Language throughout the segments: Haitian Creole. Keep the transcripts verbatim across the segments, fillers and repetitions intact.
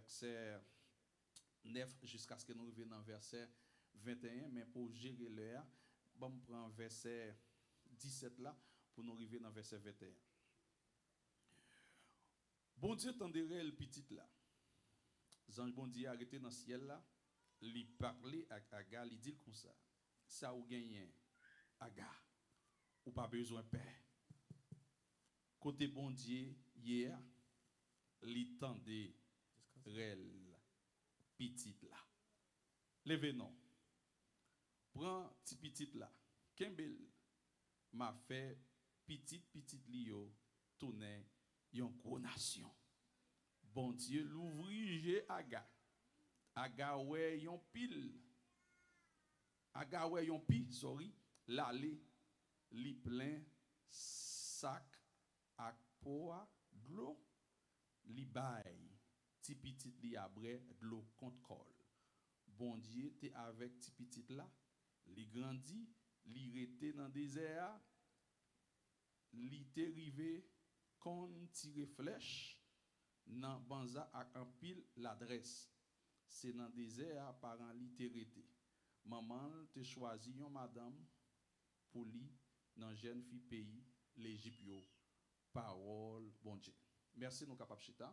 vèsè nèf jiskaske nou rive nan vèsè venteyen, men pou jere lè a, ban m pran vèsè disèt la pou nou rive nan vèsè venteyen. Bondye tande rèl pitit la. Zanj Bondye a rete nan syèl la, li pale ak Aga, li di l konsa, "Sa ou genyen, Aga, ou pa bezwen pè. Kote Bondye ye a, li tande rèl pitit la. Leve non. Pran ti pitit la, kenbe l. M a fè pitit pitit li yo tounen yon gwo nasyon." Bondye louvri je Aga. Aga wè yon pil. Aga wè yon pi, sòri, l ale, li plen sak ak po a dlo, li bay ti pitit li a bwè dlo kont kò l. Bondye te avèk ti pitit la, li grandi, li rete nan dezè a, li te rive konn tire flèch nan banza ak anpil ladrès. Se nan dezè a paran li te rete. Manman l te chwazi yon madanm pou li nan jèn fi peyi Lejip yo. Pawòl Bondye. Mèsi, nou kapab chita.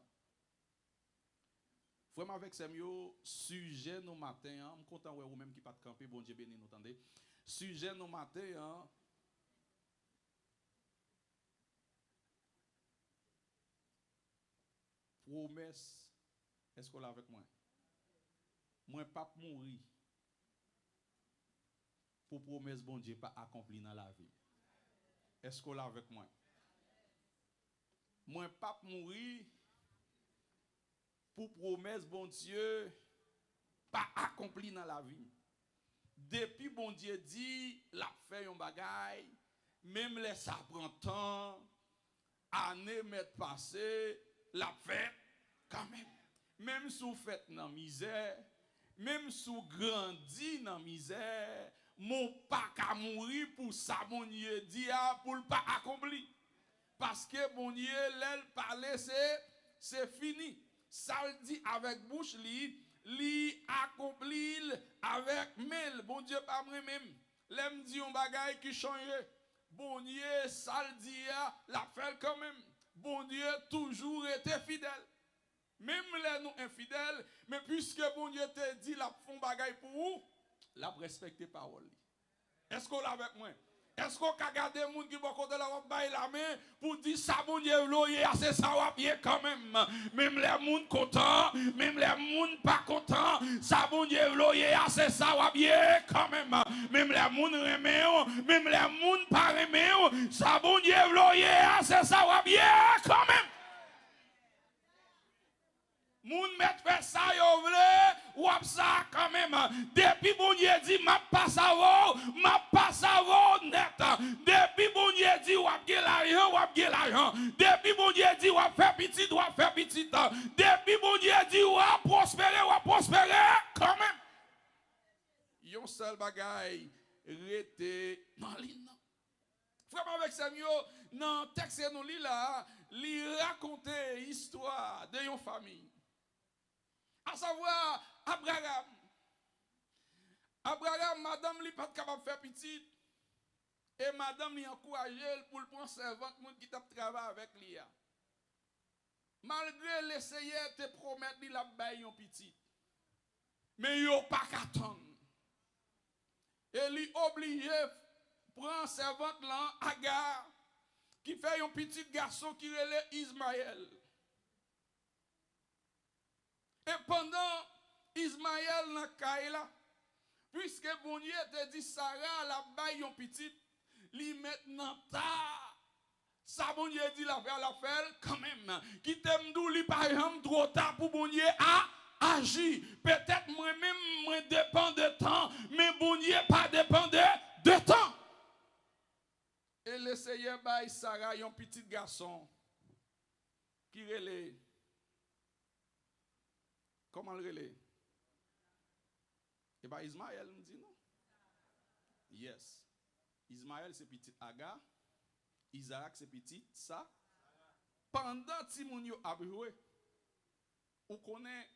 Frè m avèk sè m yo, sijè nou maten an, m kontan wè ou menm ki pa t kanpe, Bondye beni nou, tande. Sijè nou maten an, pwomès. Èske w la avèk mwen? Mwen p ap mouri pou pwomès Bondye pa akonpli nan lavi m. Èske w la avèk mwen? Mwen p ap mouri pou pwomès Bondye pa akonpli nan lavi m. Depi Bondye di l ap fè yon bagay, menm lè sa pran tan, ane mèt pase, l ap fèt kanmenm. Menm si w fèt nan mizè, menm si w grandi nan mizè, men w pa ka mouri pou sa Bondye di a pou l pa akonpli. Paske Bondye, lè l pale, se, se fini. Sa l di avèk bouch li, li akonpli l avèk men l. Bondye pa mwen menm. Lè m di yon bagay ki chanje, Bondye, sa l di a, l ap fè l kanmenm. Bondye toujou rete fidèl. Menm lè nou enfidèl, men piske Bondye te di l ap fè yon bagay pou ou, l ap respekte pawòl li. Èske w la avèk mwen? Èske w ka gade moun ki bò kote w la, w ap bay lamen pou di sa Bondye vle w ye a, se sa w ap ye kanmenm? Menm lè moun kontan, menm lè moun pa kontan, sa Bondye vle w ye a, se sa w ap ye kanmenm. Menm lè moun renmen w, menm lè moun pa renmen w, sa Bondye vle w ye a, se sa w ap ye kanmenm. Moun mèt fè sa yo vle, w ap sa kanmenm. Depi Bondye di, "M ap pase avè w," m ap pase avè w nèt. Depi Bondye di, "W ap gen lajan," w ap gen lajan. Depi Bondye di, "W ap fè pitit," w ap fè pitit. Depi Bondye di, "W ap pwospere," w ap pwospere kanmenm. Yon sèl bagay rete nan liy nan. Frè m avèk sè m yo, nan tèks ke nou li la a, li rakonte istwa de yon fanmi. Asavwa, Abraram. Abraram, madanm li pa t kapab fè pitit, e madanm li ankouraje l pou l pran sèvant moun ki t ap travay avèk li a. Malgre Leseyè te pwomèt li l ap bay yon pitit, men yo pa ka tann. E li oblije pran sèvant lan, Aga, ki fè yon pitit gason ki rele Izmayèl. E pandan Izmayèl nan kay la, piske Bondye te di Sara l ap bay yon pitit, li mèt nan ta. Sa Bondye di l ap fè a, l ap fè l kanmenm. Kite m di w, li pa janm twò ta pou Bondye a, aji. Petèt mwen menm, mwen depann de tan, men Bondye pa depann de, de tan. E Leseyè bay Sara yon pitit gason ki rele, kòman l rele? E pa Izmayèl m di non? Yes. Izmayèl se pitit Aga. Izarak se pitit Sa. Pandan timoun yo ap jwe, ou konnen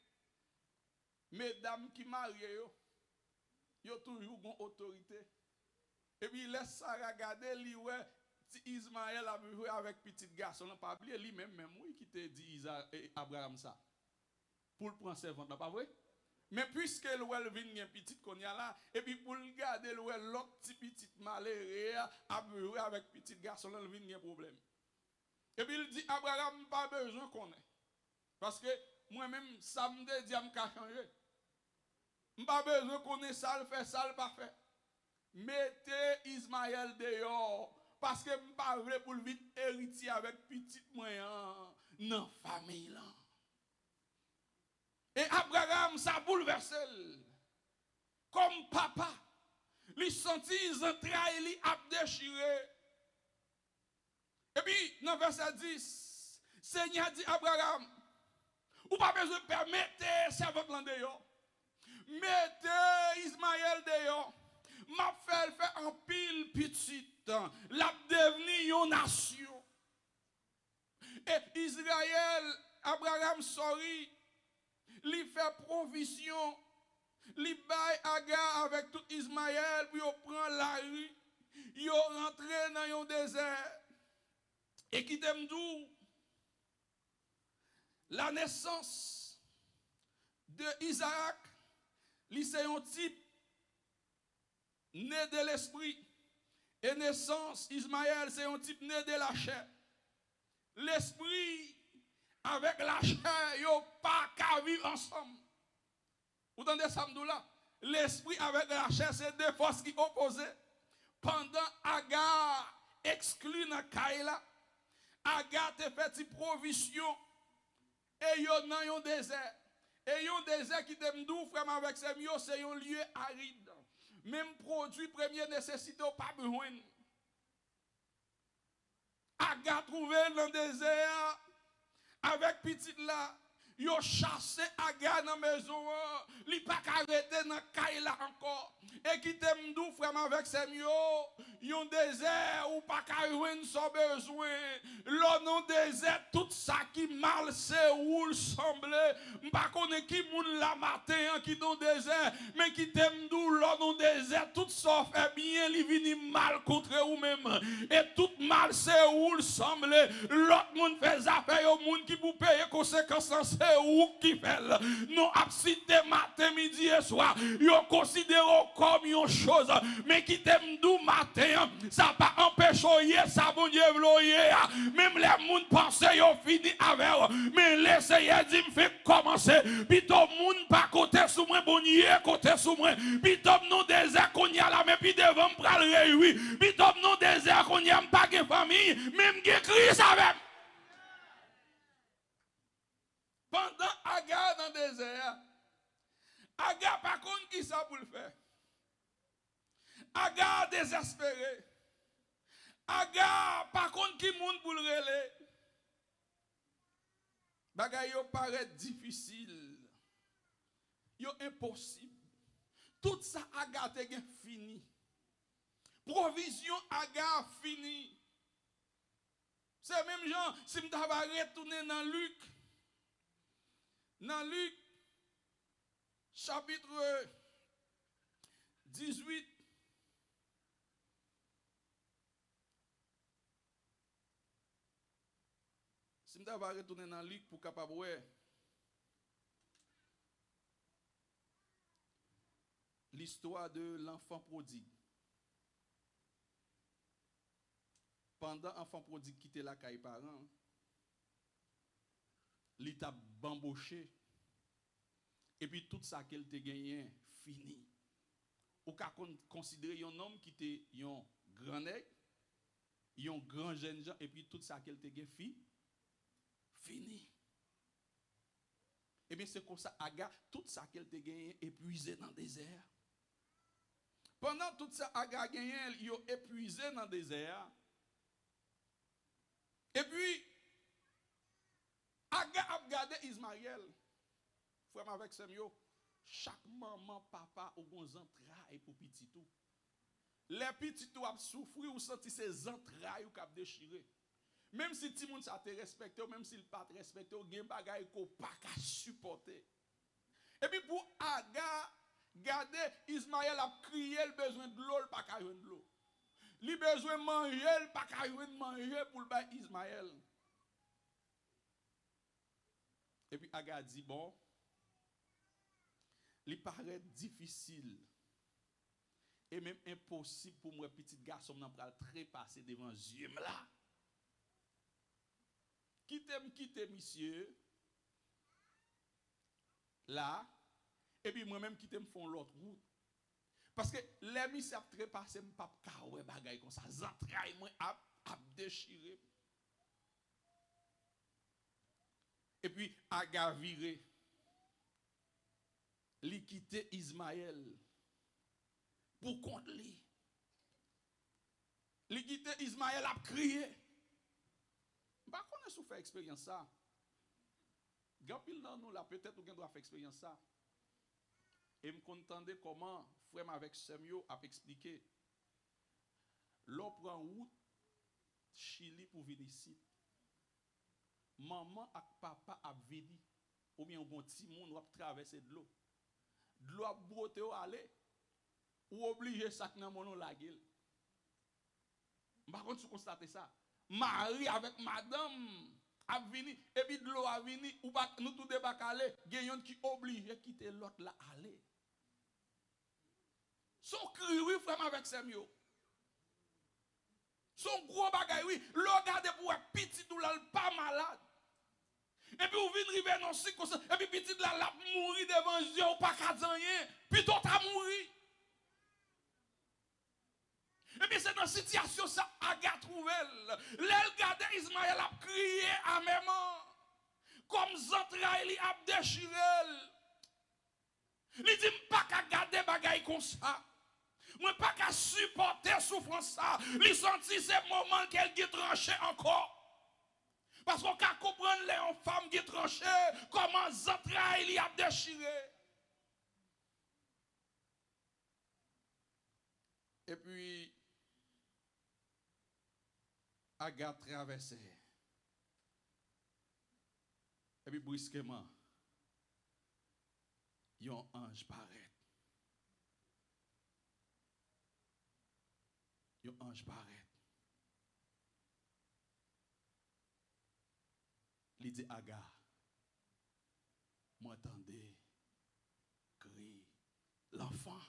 Medam ki marye yo, yo toujou gon otorite. Epi lè Sara gade, li wè ti Izmayèl ap jwe avèk pitit gason l lan. Pa bliye, li menm menm, wi, ki te di Iza, e, Abraram sa. Pou l pran sèvant lan, pa vre? Men piske l wè l vin gen pitit kounye a la, epi pou l gade, l wè lòt ti pitit malere a ap jwe avèk pitit gason l lan, l vin gen pwoblèm. Epi l di, Abraram, m pa bezwen konnen. Paske mwen menm, sa m te di a, m ka chanje. M pa bezwen konnen sa l fè, sa l pa fè. Mete Izmayèl deyò, paske m pa vle pou l vin eritye avèk pitit mwen an nan fanmi lan. E Abraram, sa boulvèse l. Kòm papa, li santi zantray li ap dechire. Epi, nan vèsè dis, Senyè a di Abraram, ou pa bezwen pè, mete sèvant lan deyò. Mete Izmayèl deyò. M ap fè l fè anpil pitit. L ap devni yon nasyon. E Izrayèl, Abraram, sorry, li fè pwovizyon. Li bay Aga avèk tout Izmayèl pou yo pran lari. Yo rantre nan yon dezè. E kite m di w, la nesans de Izarak, li se yon tip ne de lespri. E nesans Izmayèl se yon tip ne de lachè. Lespri avèk lachè, yo pa ka viv ansanm. Ou tande sa m di w la? Lespri avèk lachè se de fòs ki opoze. Pandan Aga ekskli nan kay la, Aga te fè ti pwovizyon e yo nan yon dezè. E yon dezè, kite m di w, frè m avèk sè m yo, se yon lye arid. Menm pwodui premye nesesite w p ap jwenn. Aga twouve l nan dezè a avèk pitit la. Yo chase Aga nan mezon an. Li pa ka rete nan kay la ankò. E kite m di w, frè m avèk sè m yo, yon dezè ou pa ka jwenn sa w bezwen. Lè w nan dezè, tout sa ki mal se ou l sanble. M pa konnen ki moun la maten an ki nan dezè, men kite m di w, lè w nan dezè, tout sa w fè byen, li vini mal kontre ou menm. E tout mal se ou l sanble. Lòt moun fè zafè yo, moun ki pou peye konsekans lan, se ou ki fè l. Nou ap site maten, midi e swa. Yo konsidere w kòm yon choz. Men kite m di w maten an, sa pa anpeche w ye sa Bondye vle w ye a. Menm lè moun panse yo fini avè w, men Leseyè di m fenk kòmanse. Pito moun pa konte sou mwen, Bondye konte sou mwen. Pito m nan dezè kounye a la, men pi devan m pral reywi. Pito m nan dezè kounye a, m pa gen fanmi, men m gen Kris avè m. Pandan Aga nan dezè a, Aga pa konn kisa pou l fè. Aga dezespere. Aga pa konn ki moun pou l rele. Bagay yo parèt difisil. Yo enposib. Tout sa Aga te gen fini. Pwovizyon Aga fini. Se menm jan, si m ta va retounen nan Lik, nan Lik, chapit dizuit, si m ta va retounen nan Lik pou kapab wè l'histoire de l'enfant prodigue. Pandan anfan pwodig kite lakay paran, li t ap banboche, epi tout sa ke l te genyen fini. Ou ka kon-, konsidere yon nonm ki te yon gran nèg, yon gran jènjan, epi tout sa ke l te gen fi-, fini. Ebyen, se konsa Aga, tout sa ke l te genyen epwize nan dezè a. Pandan tout sa Aga genyen, yo epwize nan dezè a. Epi, Aga ap gade Izmayèl. Frè m avèk sè m yo, chak manman, papa, ou gon zantray pou pitit ou. Lè pitit ou ap soufri, ou santi se zantray ou k ap dechire. Menm si timoun sa te respekte w, menm si l pa t respekte w, gen bagay ke w pa ka sipòte. Epi pou Aga, gade, Izmayèl ap kriye, l bezwen dlo, l pa ka jwenn dlo. Li bezwen manje, l pa ka jwenn manje pou l bay Izmayèl. Epi Aga di, bon, li parèt difisil e menm enposib pou m wè pitit gason m nan pral trepase devan zye m la. Kite m kite misye la, epi mwen menm kite m fè yon lòt wout. Paske lè misye ap trepase, m p ap ka wè bagay konsa. Zantray mwen ap, ap dechire m. Epi Aga vire. Li kite Izmayèl pou kont li. Li kite Izmayèl ap kriye. M pa konnen si w fè eksperyans sa. Gen anpil nan nou la, petèt ou gen dwa fè eksperyans sa. E m konn tande kòman frè m avèk sè m yo ap eksplike. Lè w pran wout Chili pou vin isit, manman ak papa ap vini, oubyen w gen yon timoun, w ap travèse dlo. Dlo ap bwote w ale, ou oblije sa k nan men w lage l. M pa konn si w konstate sa. Mari avèk madanm ap vini, epi dlo a vini, ou pa, nou tou de pa ka ale, gen yonn ki oblije kite lòt la ale. Se yon kri, wi, frè m avèk sè m yo. Se yon gwo bagay, wi. Lè w gade pou w wè pitit ou la, l pa malad. Epi w vin rive nan yon sikonstans, epi pitit la, l ap mouri devan je w, ou pa ka di anyen. Pito w ta mouri. Epi se nan sitiyasyon sa Aga twouve l. Lè l gade Izmayèl ap kriye amèman, kòm zantray li ap dechire l. Li di, "M pa ka gade bagay konsa. Mwen pa ka sipòte soufrans sa." Li santi se moman l ke l gen tranche ankò. Paske w ka konprann lè yon fanm gen tranche, kòman zantray li ap dechire. Epi, Aga travèse. Epi briskeman, yon anj parèt. Yon anj parèt. Li di Aga, "Mwen tande kri lanfan.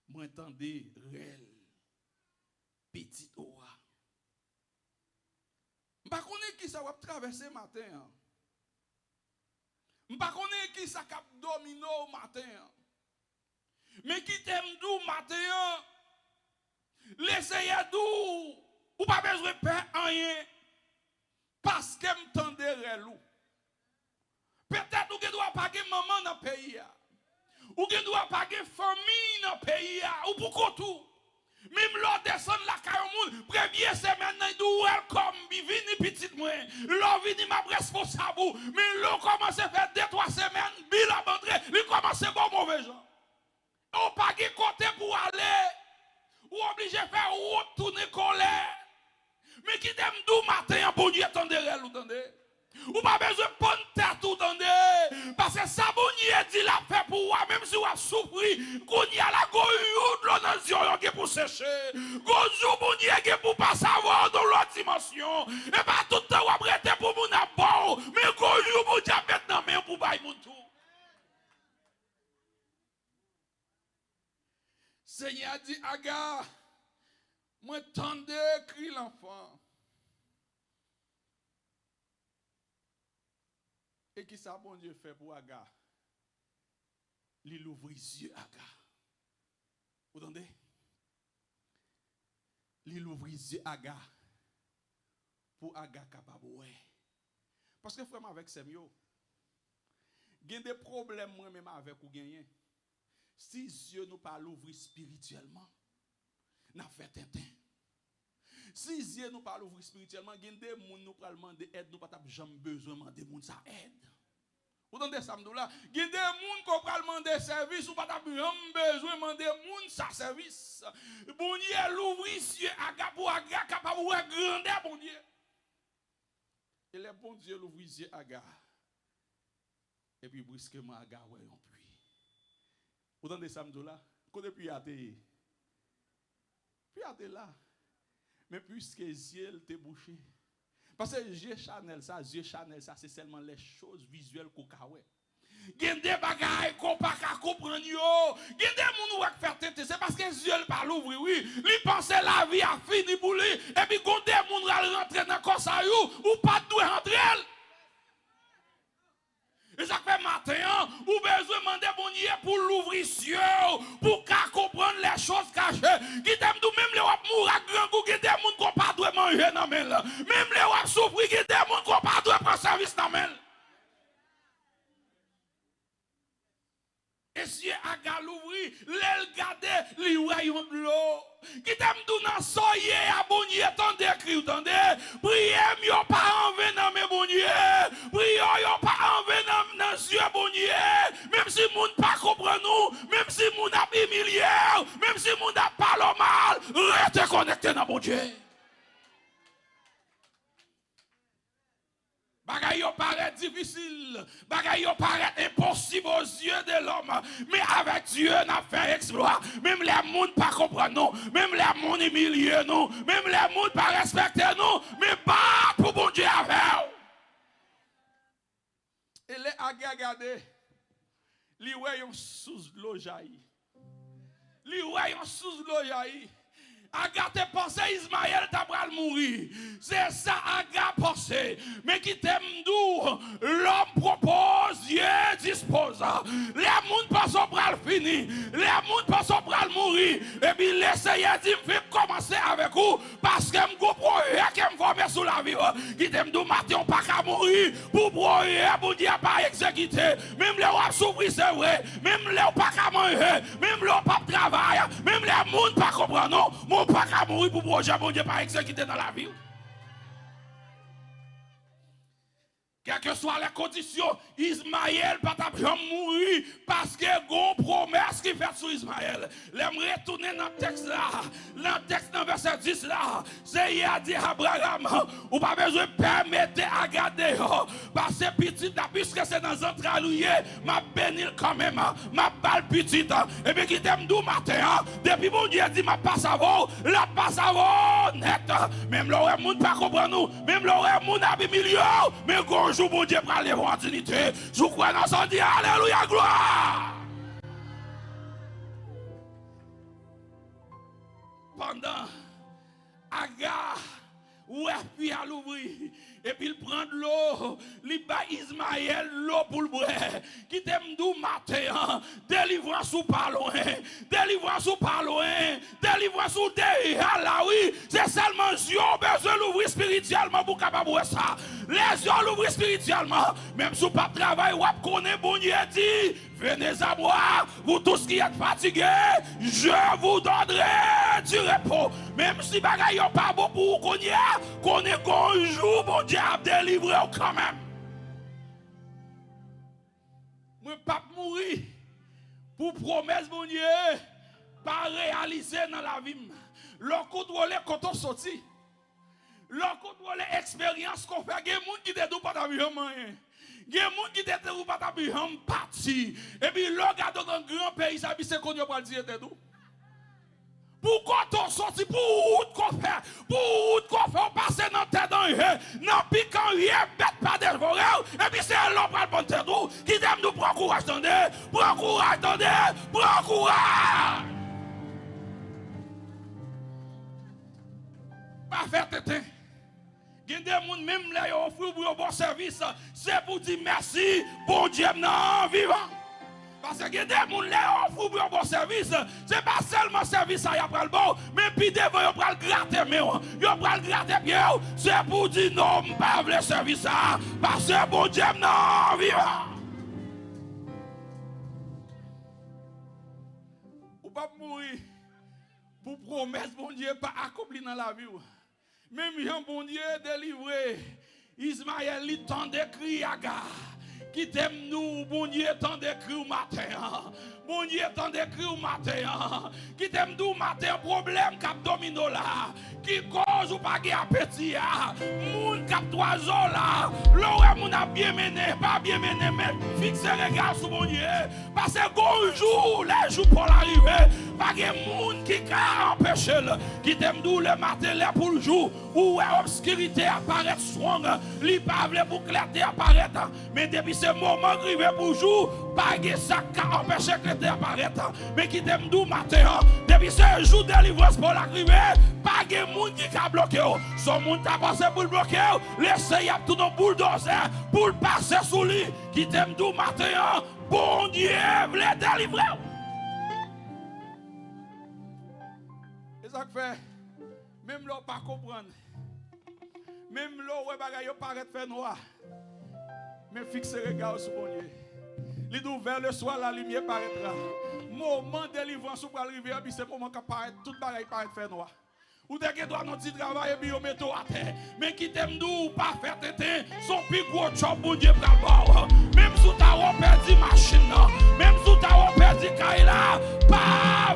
Mwen tande rèl pitit ou a." M pa konnen kisa w ap travèse maten an. M pa konnen kisa k ap domine w maten an. Men kite m di w maten an, Lesenyè di w, ou pa bezwen pè anyen, paske m tande rèl ou. Petèt ou gen dwa pa gen manman nan peyi a. Ou gen dwa pa gen fanmi nan peyi a. Ou pou kont ou. Menm lè w desann lakay yon moun, premye semèn nan, li di w, "Welcome, vini pitit mwen." Lè w vini, m ap responsab ou. Men lè w kòmanse fè de, twa semèn, bil ap antre, li kòmanse ba w move jan. Ou pa gen kote pou w ale. Ou oblije fè wout tounen kò w lè. Men kite m di w maten an, Bondye tande rèl ou, tande. Ou pa bezwen ponn tèt ou, tande. Paske sa Bondye di l ap fè pou ou a, menm si w ap soufri, kounye a la, gwo jou dlo nan zye w yo gen pou seche. Gwo jou Bondye gen pou pase avè w nan lòt dimansyon. E pa tout tan w ap rete pou moun ap ba w, men gwo jou Bondye ap met nan men w pou bay moun tou. Senyè a di Aga, "Mwen tande kri lanfan." E kisa Bondye fè pou Aga? Li louvri zye Aga. Ou tande? Li louvri zye Aga pou Aga kapab wè. Paske frè m avèk sè m yo, gen de pwoblèm mwen menm avèk ou genyen. Si zye nou pa louvri espirityèlman, n ap fè tenten. Si zye nou pa louvri espirityèlman, gen de moun nou pral mande èd, nou pa t ap janm bezwen mande moun sa èd. Ou tande sa m di w la? Gen de moun ke w pral mande sèvis, ou pa t ap janm bezwen mande moun sa sèvis. Bondye louvri zye Aga pou Aga kapab wè grandè Bondye. E lè Bondye louvri zye Aga, Epi briskeman Aga wè yon pwi. Ou tande sa m di w la? Kote pwi a te ye? Pwi a te la. Men piske zye l te bouche. Paske zye chanèl sa, zye chanèl sa, se sèlman lè choz vizyèl ke w ka wè. Gen de bagay ke w pa ka konprann yo. Gen de moun ou wè k fè tenten, se paske zye l pa louvri, wi. Li panse lavi a fini pou li. Epi gon de moun pral rantre nan kò sa yo, ou pa t dwe rantre l. E sa k fè maten an, ou bezwen mande Bondye pou l louvri zye w, pou w ka konprann les choses cachées. Kite m di w, menm lè w ap mouri ak grangou, gen de moun ke w pa dwe manje nan men l. Menm lè w ap soufri, gen de moun ke w pa dwe pran sèvis nan men l. E zye Aga louvri, lè l gade, li wè yon dlo. Kite m di w nan sa w ye a, Bondye tande kri w, tande. Priyè m yo pa anven nan men Bondye. Priyè w yo pa anven nan, nan zye Bondye. Menm si moun pa konprann ou, menm si moun ap imilye w, menm si moun ap pale w mal, rete konekte nan Bondye. Bagay yo parèt difisil, bagay yo parèt enposib aux yeux de l'homme, men avèk Dye n ap fè eksplwa. Menm lè moun pa konprann nou, menm lè moun imilye nou, menm lè moun pa respekte nou, men bat pou Bondye avè w. E lè Aga gade, li wè yon sous dlo jayi. Li wè yon sous dlo jayi. Aga te panse Izmayèl ta pral mouri. Se sa Aga panse. Men kite m di w, l'homme propose, Dieu dispose. Lè moun panse w pral fini, lè moun panse w pral mouri, epi Lesenyè di m fin kòmanse avèk ou, paske m gon pwojè ke m fòme sou lavi w. Kite m di w maten, w pa ka mouri pou pwojè Bondye a pa egzekite. Menm lè w ap soufri, se vre. Menm lè w pa ka manje, menm lè w p ap travay, menm lè moun pa konprann ou, men w pa ka mouri pou pwojè Bondye pa egzekite nan lavi w. Kèlkeswa lè kondisyon, Izmayèl pa t ap janm mouri, paske gon pwomès ki fèt sou Izmayèl. Lè m retounen nan tèks la, nan tèks nan vèsè dis la, Senyè a di Abraram, ou pa bezwen pè mete Aga deyò, pase pitit la, piske se nan zantray ou ye, m ap beni l kanmenm, m ap ba l pitit. Ebyen, kite m di w maten an, depi Bondye di m ap pase avè w, l ap pase avè w nèt. Menm lè w wè moun pa konprann ou, menm lè w wè moun ap imilye w, men gon jou Bondye pral leve w an diyite. Si w kwè nan sa w di, alelouya, glwa! Pandan Aga wè pwi a louvri, epi l pran dlo, li bay Izmayèl dlo pou l bwè. Kite m di w maten an, delivrans ou pa lwen, delivrans ou pa lwen, delivrans ou deja la, wi. Se sèlman zye w bezwen louvri espirityèlman pou w kapab wè sa. Lè zye w louvri espirityèlman, menm si w p ap travay, w ap konnen Bondye di, Venez à moi, vous tous qui êtes fatigués, je vous donnerai du repos. Menm si bagay yo pa bon pou ou kounye a, konnen gon jou Bondye ap delivre w kanmenm. Mwen p ap mouri pou pwomès Bondye pa reyalize nan lavi m. Lè w kontwole kote w soti, lè w kontwole eksperyans ke w fè, gen moun ki te di w pa t ap janm anyen. Gen moun ki te di w pa t ap janm pati. Epi lè w gade w nan gran peyi sa, epi se kounye a yo pral tire tèt ou. Pou kote w soti, pou wout ke w fè, pou wout ke w fè, w pase nan tè danje, nan pikan lye, bèt pa devore w, epi se la w pral bann tèt ou. Kite m di w, pran kouraj tande, pran kouraj tande, pran kouraj. Pa fè tenten. Gen de moun, menm lè yo ofri w pou yo ba w sèvis, se pou di mèsi, Bondye m nan vivan. Paske gen de moun, lè yo ofri w pou yo ba w sèvis, se pa sèlman sèvis sa y ap pral ba w, men pi devan yo pral grate men w, yo pral grate pye w, se pou di non, m pa vle sèvis sa, paske Bondye m nan vivan. Ou p ap mouri pou pwomès Bondye pa akonpli nan lavi w. Menm jan Bondye delivre Izmayèl, li tande kri Aga. Kite m di w, Bondye tande kri w maten an. Bondye tande kri w maten an. Kite m di w maten an, pwoblèm k ap domine w la, ki Koz ou pa gen apeti a, moun k ap twaze w la, lè w wè moun ap byen mennen, pa byen mennen, men fikse rega w sou Bondye. Paske gon jou, lè jou pa w la rive, pa gen moun ki ka anpeche l. Kite m di w, lè maten, lè pou l jou, ou wè obskirite a parèt strong, li pa vle pou klète a parèt. Men depi se moman k rive pou jou, pa gen sa k ka anpeche klète a parèt. Men kite m di w maten an, depi se jou delivrans pa w la k rive, pa gen moun ki ka bloke w. Si yon moun ta panse pou l bloke w, lese y ap tounen yon bouldozè pou l pase sou li. Kite m di w maten an, Bondye vle delivre w. E sa k fè, menm lè w pa konprann, menm lè w wè bagay yo parèt fè nwa, men fikse rega w sou Bondye. Li di w, vers le soir, la lumière paraîtra. Moman delivrans ou pral rive an, epi se moman k ap parèt, tout bagay parèt fè nwa. Ou te gen dwa nan ti travay epi yo mete w atè. Men kite m di w, pa fè tenten, se yon pi gwo djòb Bondye pral ba w. Menm si w ta wè w pèdi machin nan, menm si w ta wè w pèdi kay la, pa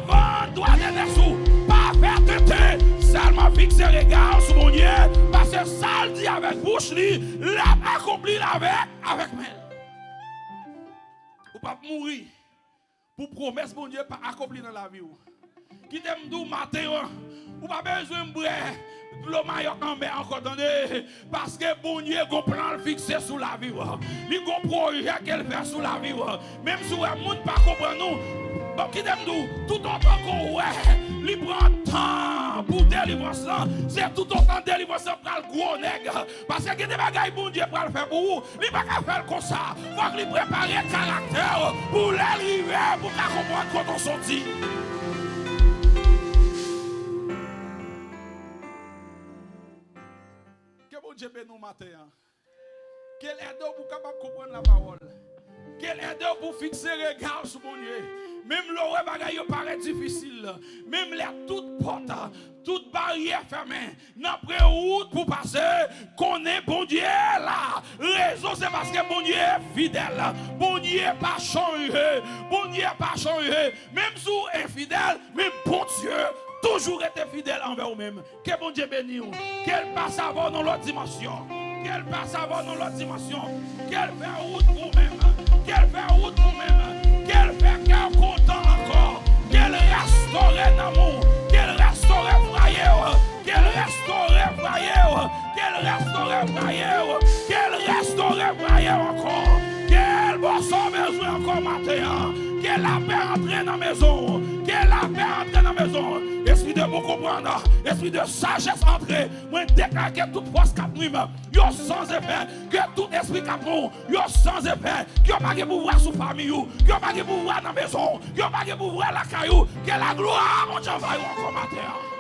vann dwa tènès ou, pa fè tenten. Sèlman fikse rega w sou Bondye, paske sa l di avèk bouch li, l ap akonpli l avèk, avèk men l. Ou p ap mouri pou pwomès Bondye pa akonpli nan lavi w. Kite m di w maten an, ou pa bezwen bwè dlo mayòk anmè ankò, tande, paske Bondye gon plan l fikse sou lavi w. Li gon pwojè ke l fè sou lavi w. Menm si w wè moun pa konprann ou, bon, kite m di w, toutotan ke w wè li pran tan pou delivrans lan, se toutotan delivrans lan pral gwo nèg. Paske gen de bagay Bondye pral fè pou ou, li pa ka fè l konsa. Fòk li prepare karaktè w pou lè l rive, pou w ka konprann kote w soti. Ke Bondye beni w maten an. Ke l ede w pou w kapab konprann lapawòl. Ke l ede w pou w fikse rega w sou Bondye. Menm lè w wè bagay yo parèt difisil, menm lè tout pòt, tout baryè fèmen, nan pre wout pou pase, konnen Bondye la. Rezon se paske Bondye fidèl. Bondye pa chanje. Bondye pa chanje. Menm si w enfidèl, men Bondye toujou rete fidèl anvè w menm. Ke Bondye beni w. Ke l pase avè w nan lòt dimansyon. Ke l pase avè w nan lòt dimansyon. Ke l fè wout pou w menm. Ke l fè wout pou w menm. Ke l fè kè w kontan ankò. Ke l restore nanm ou. Ke l restore fwaye w. Ke l restore fwaye w. Ke l restore fwaye w. Ke l restore fwaye w ankò. Ke l ba w sa w bezwen ankò maten an. Ke lapè antre nan mezon w. Ke lapè antre nan mezon w. Espri de bon konprann, espri de sajès antre. Mwen deklare ke tout fòs k ap nwi m yo san efè. Ke tout espri k ap nwi w yo san efè. Ke yo pa gen pouvwa sou fanmi ou. Ke yo pa gen pouvwa nan mezon w. Ke yo pa gen pouvwa lakay ou. Ke laglwa a Bondye anvayi w ankò maten an.